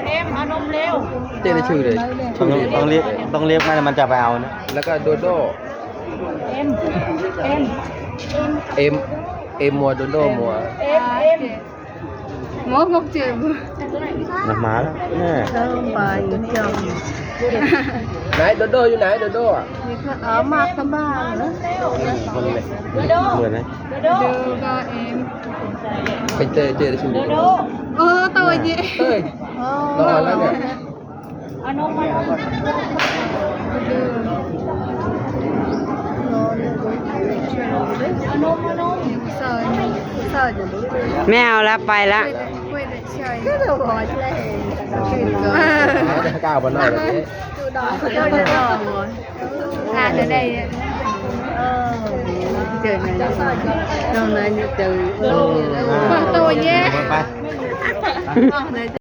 ເອມ ເອົານົມເລັວ. ເຈົ້າໄດ້ຊື່ເລີຍ. ຕ້ອງ ຕ້ອງລຽກ ຕ້ອງລຽກມາ ແລ້ວມັນຈະໄປເອົານະ. ແລ້ວກໍໂດໂດ. ເອມ ເອມ ເອມ ເອມມົວ ໂດໂດມົວ. ເອມ ເອມ ໝໍ ໝໍເຈັບ ນະ ມາແລ້ວແນ່. ໄດ້ໂດໂດຢູ່ໄຫນ? ໂດໂດອະ ນີ້ກໍເອົາມາກສະບາຍເນາະ. ເອີ ເໝືອນນະ ໂດໂດ ໂດກໍເອມ ໄປເຈີ ເຈີໄດ້ຊື່ໂດໂດ. ໂອ້ ໂຕເຍ ເອີຍ ໂອ້ ນອນແລ້ວເນຍ. ເອົານົມ ເອົານົມ ເອົານົມ ເອົານົມ. ແມ່ເອົາລະ ໄປລະ. ກ້າວບໍ່ນອນເລີຍ. ອ່ານໄດ້ ເອີ ເຈີນະ ນ້ອງນາຍເຈີ ເອີ ໂຕເຍ ໄປ.